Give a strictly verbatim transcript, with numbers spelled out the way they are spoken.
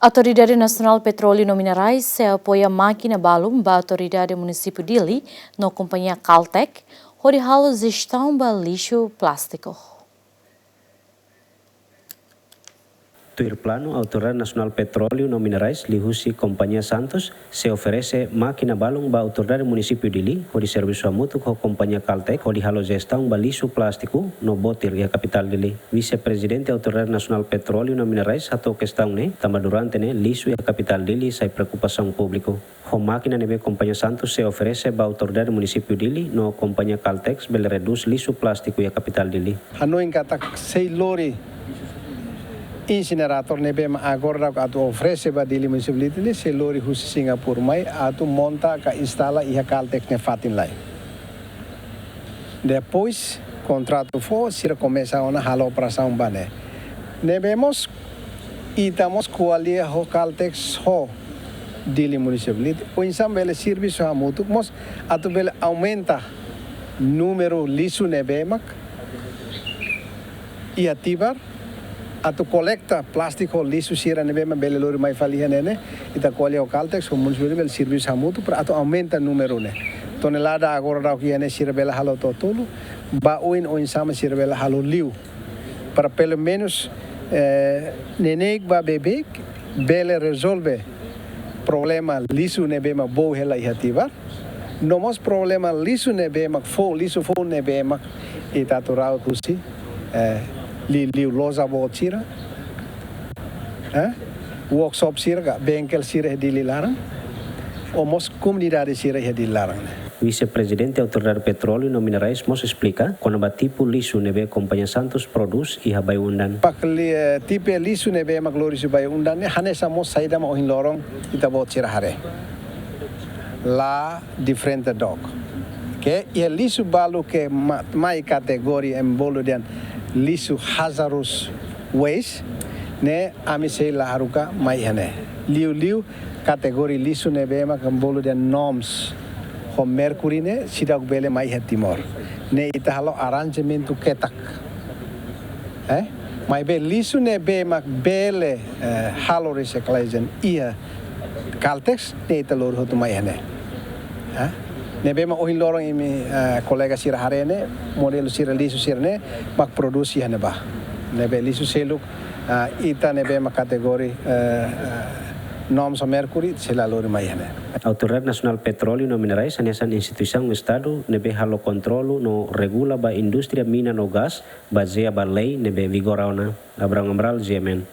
Autoridade Nasionál Petróleu no Minerais sei apoia mákina balun ba Autoridade Munisípiu Dili no kompañia Caltex, hodi halo jestaun ba lixu plástiku. Tuir planu, Autoridade Nasionál Petróleu no Minerais, liuhusi kompañia Santos, sei oferese mákina balun ba Autoridade Munisípiu Dili, hodi servisu hamutuk ho kompañia Caltex, hodi halo jestaun ba lixu plástiku no botir iha kapitál Dili. Vise-Prezidente Autoridade Nasionál Petróleu no Minerais hato'o kestaun ne'e, tanba durante ne'e lixu iha kapitál Dili sai preokupasaun públiku. Ho mákina ne'ebé kompañia Santos sei oferese ba Autoridade Munisípiu Dili no kompañia Caltex bele redús lixu plástiku iha kapitál Dili. Hanoin katak sei lori insineradór ne'ebé mak agora daudauk atu oferese ba Dili Municipality ne'e, sei lori husi Singapura mai atu monta ka instala iha Caltex nia fatin lai. Depois kontratu fó, sira komesa ona halo operasaun ba ne'e. Ne'ebé mós, ita mós ko'alia ho Caltex ho Dili Municipality. Oinsá bele servisu hamutuk mós atu bele aumenta númeru lixu ne'ebé mak iha Tibar, atu kolekta plástiku lixu sira ne'ebé mak bele lori mai fali iha ne'e ne'e, ita ko'alia ho Caltex, ho munisípiu bele servisu hamutuk para atu aumenta númeru ne'e. Tonelada agora daudauk iha ne'e sira bele halo to'o tolu, ba oin oinsá mak sira bele halo liu. Para pelumenus, eh, neineik ba beibeik bele rezolve problema lixu ne'ebé mak boot hela iha Tibar. No mós problema lixu ne'ebé mak foun, lixu foun ne'ebé mak ita atu rauta husi, eh, li-, liu loja boot sira, eh, workshop sira ka bengkel sira iha Dili laran, ou mós komunidade sira iha Dili laran. Vise-Prezidente Autoridade Petróleu no Minerais mós esplika kona-ba tipu lixu ne'ebé kompañia Santos prodús iha Bayu-Undan. Pak li-, eh, tipu lixu ne'ebé mak lori husi Bayu-Undan ne'e hanesan mós saida mak ohin loron ita-boot sira haree. La diferente dook. Ke iha lixu balu ke ma-, mai kategoria ema bolu dehan lixu hazardous waste ne'e ami sei la haruka mai iha ne'e. Liuliu kategoria lixu ne'ebé mak ema bolu dehan NOMS ho mercury ne'e seidauk bele mai iha Timor. Ne'e ita halo aranjamentu ketak. Eh? Maibé lixu ne'ebé mak bele, eh, halo reciclagem iha Caltex, ne'e ita lori hotu mai iha ne'e. Eh? Ne'ebé mak ohin loron imi, eh, kolega sira haree ne'e, modelu sira lixu sira ne'e mak prodús iha ne'ebá. Ne'ebé lixu seluk, eh, ita ne'ebé mak kategoria, eh, eh, NOMS ho mercury sei la lori mai iha ne'e. Autoridade Nasionál Petróleu no Minerais hanesan instituisaun Estadu ne'ebé halo kontrolu no regula ba indústria mina no gás, bazeia ba lei ne'ebé vigora ona. Abraham Amaral, G M N.